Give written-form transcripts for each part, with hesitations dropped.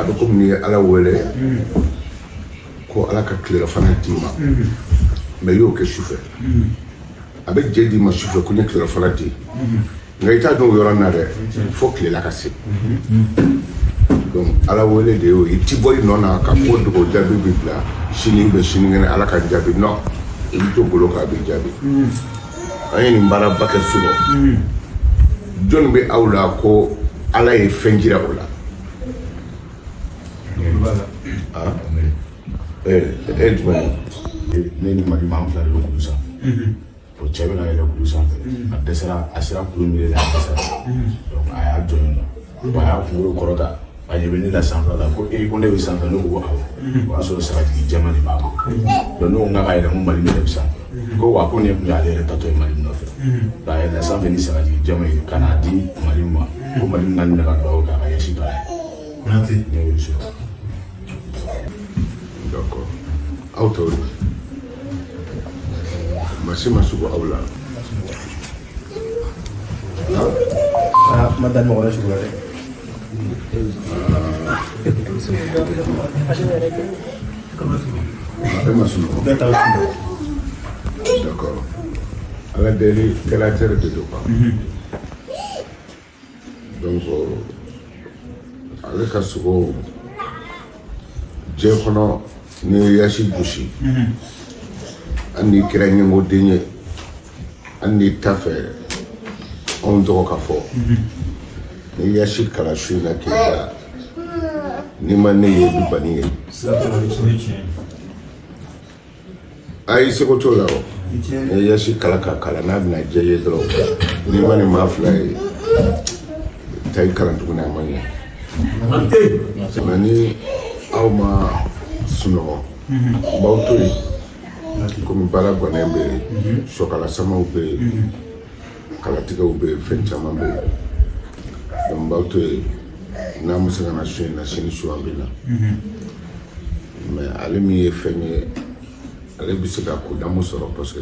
A bɛ komi n'i ye Ala wele ko Ala ka tilelafana d'i ma, mais i y'o kɛ sufɛ. A bɛ jɛ d'i ma sufɛ ko n ye tilelafana di, nka i t'a dɔn o yɔrɔ na dɛ, fo tilela ka se. Donc Ala wele de y'o ye. I ti bɔ i nɔ na ka fɔ dugawu jaabi bɛ bila sini bɛ sinikɛnɛ, Ala ka jaabi. Non, i bɛ to golo kan, a bɛ jaabi. An ye nin baaraba kɛ surɔ. Jɔnni bɛ aw la ko Ala ye fɛn jira o la? E jumɛn ye? Ne ni Mali maa fila de bɛ kulu sanfɛ. O cɛ bɛna yɛlɛ kulu sanfɛ, a dɛsɛra, a sera kulu milieu la, a dɛsɛra. Donc a y'a jɔ yen nɔ, a y'a kunkolo kɔrɔta, a ɲɛ bɛ ne la sanfɛ la, ko ee, ko ne bɛ sanfɛ. Ne ko ko awɔ. O y'a sɔrɔ sagatigi jɛman de b'a bolo. Donc ne ko n k'a ka yɛlɛ, n ko Mali yɛrɛ bɛ sanfɛ. Ko wa, ko nin tun y'ale yɛrɛ tatɔ ye Mali nɔfɛ. A yɛlɛla sanfɛ ni sagatigi jɛman ye ka n'a di Mali ma, ko Mali nana minɛ ka dugawu kɛ a ka ɲɛsin baara ye. Ne y'o sɔrɔ. D'accord. Aw tɔw dun? Maa si ma sugo aw la? Aa, ma da mɔgɔ la sugo la dɛ. E ma sunɔgɔ? Bɛɛ t'aw sunɔgɔ. D'accord. Ala deli kɛlatɛri de don quoi. Donc ale ka sugo diɲɛ kɔnɔ, n'i ye yasi gosi, hali n'i kɛra ɲɛngoden ye, hali n'i t'a fɛ anw tɔgɔ ka fɔ, n'i yasi kalan su in na k'i da, n'i ma ne ye, i bɛ banni ye. Ayi, seko t'o la. O n'i ye yasi kala ka kalan, n'a bɛna diya i ye dɔrɔn, n'i ma nin maa fila ye, taa i kalan tuguni, a ma ɲɛ. Mɛ ni aw ma sunɔgɔ, n b'aw to yen, komi baara gannen bɛ yen, sɔkala samaw bɛ yen, kalatigɛw bɛ yen, fɛn caman bɛ yen. Donc n b'aw to yen. N'a ma se ka na su in na, sini su an bɛ na. Mɛ ale min ye fɛn ye, ale bɛ se ka kodamu sɔrɔ parce que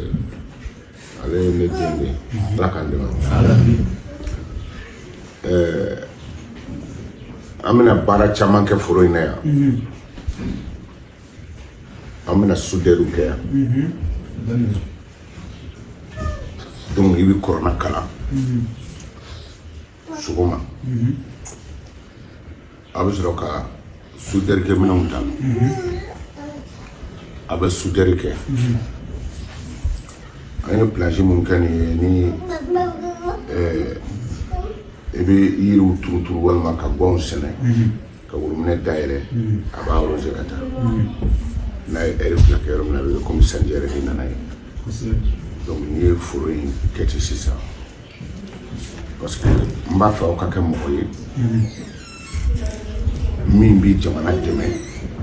ale ye ne den de ye. Ala k'an dɛmɛ. An bɛna baara caman kɛ foro in na yan. An bɛna sudɛriw kɛ yan. Donc i bɛ kuranɛ kalan sɔgɔma, a bɛ sɔrɔ ka sudɛri kɛ minɛnw ta, a bɛ sudɛri kɛ. An ye planche mun kɛ nin ye, ni i bɛ yiriw turuturu walima ka gwanw sɛnɛ, ka worobinɛ dayɛlɛ, a b'a arroser ka taa. N'a ye ɛri 2 kɛ yɔrɔ min na, a bɛ kɛ komi sanji yɛrɛ de nana ye. Donc n'i ye foro in kɛ ten sisan, parce que n b'a fɛ aw ka kɛ mɔgɔ ye min bɛ jamana dɛmɛ,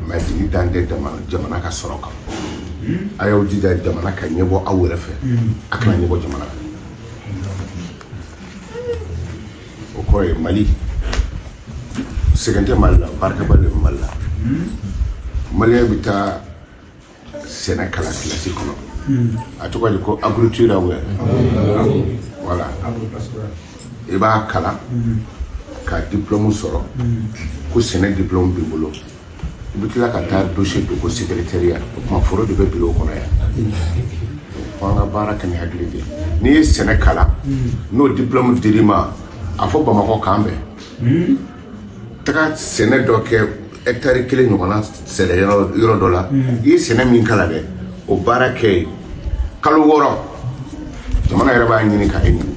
mais jigi dan tɛ jamana ka sɔrɔ kan. A y'aw jija jamana ka ɲɛbɔ aw yɛrɛ fɛ, a kana ɲɛbɔ jamana fɛ. O kɔrɔ ye Mali sɛgɛn tɛ Mali la, baarakɛba de bɛ Mali la. Maliyɛn bɛ taa sɛnɛ kalan kilasi kɔnɔ, a tɔgɔ de ko agriculture wɛ, voilà. I b'a kalan ka diplôme sɔrɔ, ko sɛnɛ diplôme b'i bolo, i bɛ tila ka taa dossier don ko secrétariat. O tuma foro de bɛ bureau kɔnɔ yan. Fo an ka baara kɛ ni hakili de ye. N'i ye sɛnɛ kalan, n'o diplôme dir'i ma, a fɔ Bamakɔ k'an bɛn, taga sɛnɛ dɔ kɛ, hectare kelen ɲɔgɔnna sɛnɛ yɔrɔ dɔ la. I ye sɛnɛ min kalan dɛ, o baara kɛ yen kalo 6, jamana yɛrɛ b'a ɲini ka e ɲini.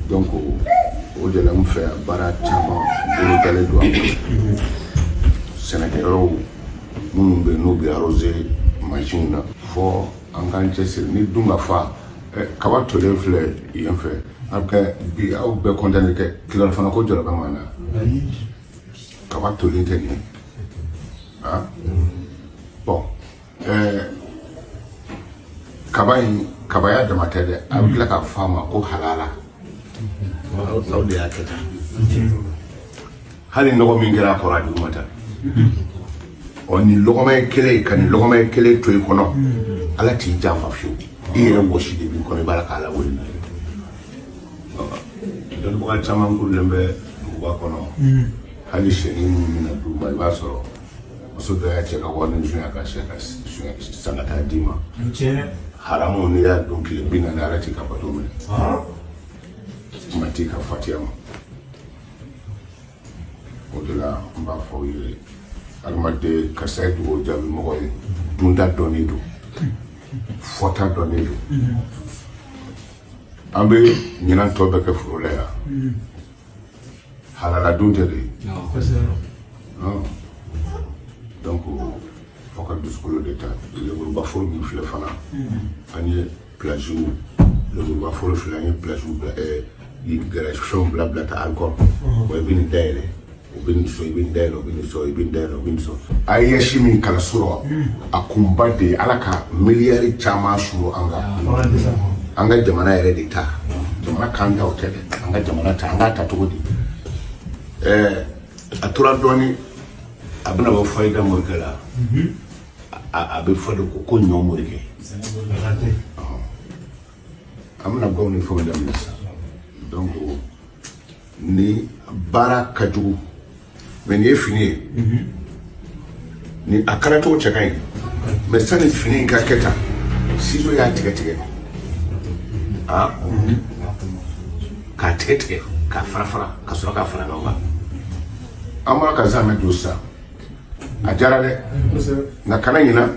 Donc o de la n fɛ baara caman bolodalen don a kɔnɔ. Sɛnɛkɛyɔrɔw minnu bɛ yen, n'u bɛ arroser mansinw na, fɔ an k'an cɛsiri ni dun ka fa. Kaba tolen filɛ yen fɛ, a bɛ kɛ bi aw bɛɛ kɔntanni kɛ tilelafana ko jɔrɔ bɛ maa na. Kaba tolen tɛ nin ye. Ah bon, kaba in, kabaya dama tɛ dɛ, a bɛ tila k'a fɔ a ma ko halala. Aw de y'a kɛ tan. Hali nɔgɔ min kɛra a kɔrɔ, a jugu ma ta. Ɔ nin lɔgɔma kelen ka nin lɔgɔma kelen to i kɔnɔ, Ala t'i janfa fiyewu. I yɛrɛ wɔsi de b'i kɔnɔ, i b'a la k'a lawuli. Dɔnnibaga caman kurulen bɛ duguba kɔnɔ. Hali sɛni minnu bɛna d'u ma, i b'a sɔrɔ muso dɔ y'a cɛ ka wari sunya ka sɛ ka sunya san ka taa d'i ma. Haramu, n'i y'a dun tile 40, Ala t'i ka bato minɛ. Kuma t'i ka fatiya ma. O de la n b'a fɔ aw ye, adamaden, karisa ye dugawu jaabi mɔgɔ ye. Dunta dɔnnen don, fɔta dɔnnen don. An bɛ ɲinan tɔ bɛɛ kɛ foro la yan. Halala dun tɛ de. Non, donc fo ka dusukolo de ta. Lemuruba foro min filɛ fana, an ye plagew, lemuruba foro filɛ, an ye plagew bila, garage fɛnw bila bila ta encore. Wa i bɛ nin dayɛlɛ, o bɛ nin sɔn, i bɛ nin dayɛlɛ, o bɛ nin sɔn, i bɛ nin dayɛlɛ, o bɛ nin sɔn. AES min kalan sɔrɔ, a kunba de ye Ala ka miliyari caman sɔrɔ an kan. An ka jamana yɛrɛ de ta, jamana k'an ta, o tɛ dɛ. An ka jamana ta, an k'a ta cogo di? A tora dɔɔni, a bɛna bɔ fayida morikɛ la. A bɛ fɔ de ko ɲɔ morikɛ. An bɛna gaw ni fɛnw daminɛ sisan. Donc ni baara ka jugu, mais nin ye fini ye, ni a kalacogo cɛ ka ɲi, mais sani fini in ka kɛ tan, ciseau y'a tigɛ tigɛ, ah, k'a tigɛ tigɛ, k'a fara fara, ka sɔrɔ k'a fara ɲɔgɔn kan. An bɔra ka zamɛ don sisan, a diyara dɛ. Nka kana ɲina,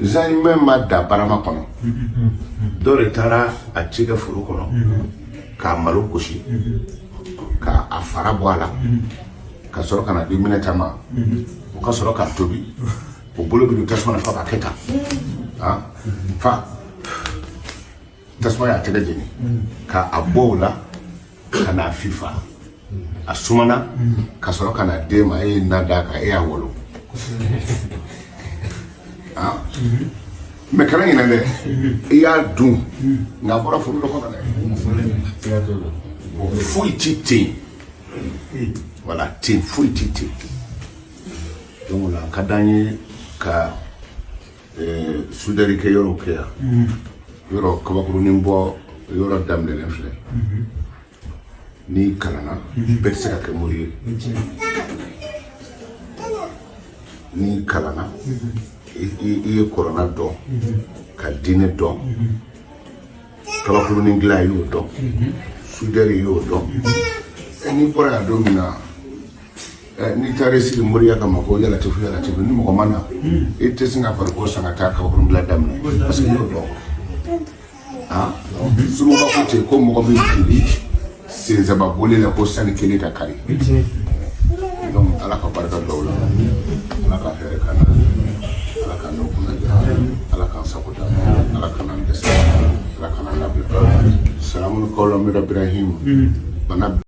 zamɛ ma da barama kɔnɔ. Dɔw de taara a ci kɛ foro kɔnɔ k'a malo gosi, k'a fara bɔ a la, ka sɔrɔ ka na di minɛta ma. O ka sɔrɔ k'a tobi, o bolo bɛ don tasuma na fo k'a kɛ tan. Ah, fa tasuma y'a tɛgɛ jeni, k'a bɔ o la ka n'a fifa, a sumana, ka sɔrɔ ka na den ma. E ye na d'a kan, e y'a wolo. Ah, mais kana ɲinɛ dɛ, i y'a dun, nka a bɔra foro dɔ kɔnɔ dɛ. Foyi ti ten, wala ten, foyi ti ten. Donc o la, a ka d'an ye ka soudeur kɛ yɔrɔw kɛ yan. Yɔrɔ kabakurunin bɔ yɔrɔ daminɛlen filɛ. N'i kalanna, bɛɛ tɛ se ka kɛ mori ye. N'i kalanna, i ye kɔrɔna dɔn, ka diinɛ dɔn, kabakurunin dilan i y'o dɔn, soudeur i y'o dɔn. N'i bɔra yan don min na, n'i taara i sigi moriya kama ko yala tɛ yala tɛ, ni mɔgɔ ma na, i tɛ sin ka bariko san ka taa kabakurun dilan daminɛ, parce que i y'o dɔn. Ah, suruba ko ten ko mɔgɔ bɛ jeli sensaba boli la ko sani kelen ka kari. Donc Ala ka barika dɔw la, Ala ka hɛrɛ ka na, Ala ka n'o kunna diya, Ala k'an sago da, Ala ka n'an dɛsɛ, Ala ka n'an labila. Salamu qawlan min rabbir rahim. Bana.